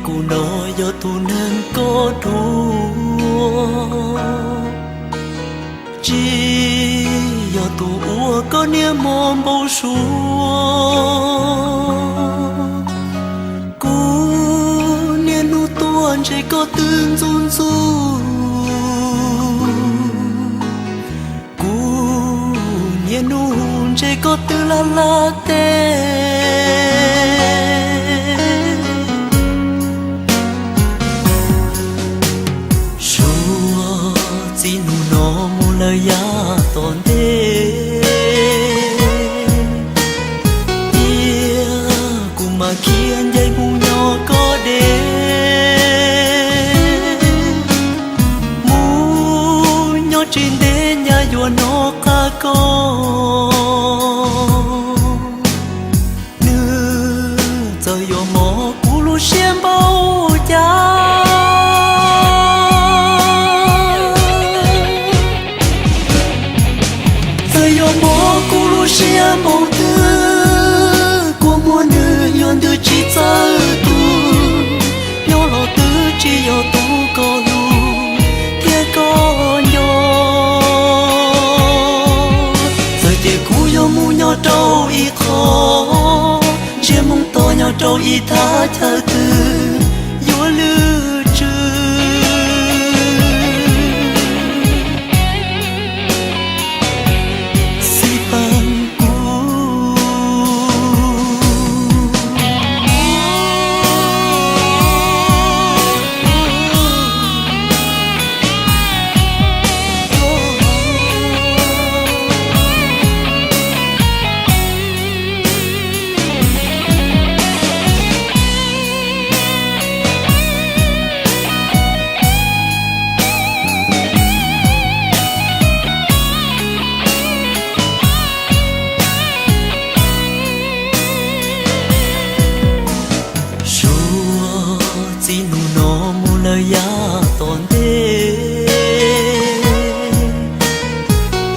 Kuv no yog tus neeg koj dhuav, tsis yog tus uas koj niaj hmo npau suav. Kuv niaj hnub tuaj ntsib koj twb ntxub ntxub, kuv niaj hnub ntsib koj twb laj laj teb. Suav txij hnub no mus lawm yav tom ntej, cia kuv mam khiav ncaim mus nyob koj deb, mus nyob tsis ntev nyaj yuav hnov qab koj. Nws txawm yuav mob kuv lub siab npaum cas, txawm yuav mob kuv lub siab npaum twg, kua muag nws yuav ntws tsis txawj tu, nyob los twb tsis yog tus koj hlub thiab koj nco. Txawm ces kuv yuav mus nyob rau ib qho, ntsiag moo to nyob rau ib thaj chaw twg yuav lwj tswv. Xij peem kuv. Suav txij hnub no mus lawm yav tom ntej,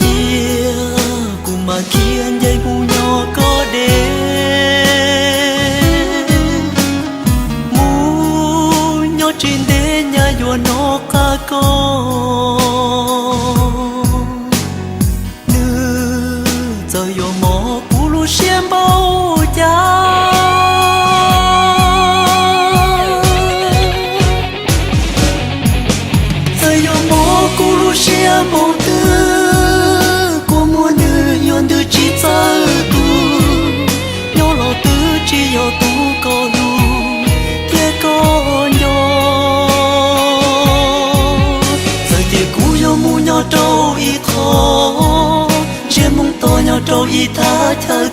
cia kuv mam khiav ncaim mus nyob koj deb, mus nyob tsis ntev nyaj yuav hnov qab koj. Nws txawm yuav mob kuv lub siab npaum cas, txawm yuav mob kuv lub siab npaum twg, kua muag nws yuav ntws tsis txawj tu, nyob los twb tsis yog tus koj hlub thiab koj nco. Txawm ces kuv yuav mus nyob rau ib qho, ntsiag moo to nyob rau ib thaj chaw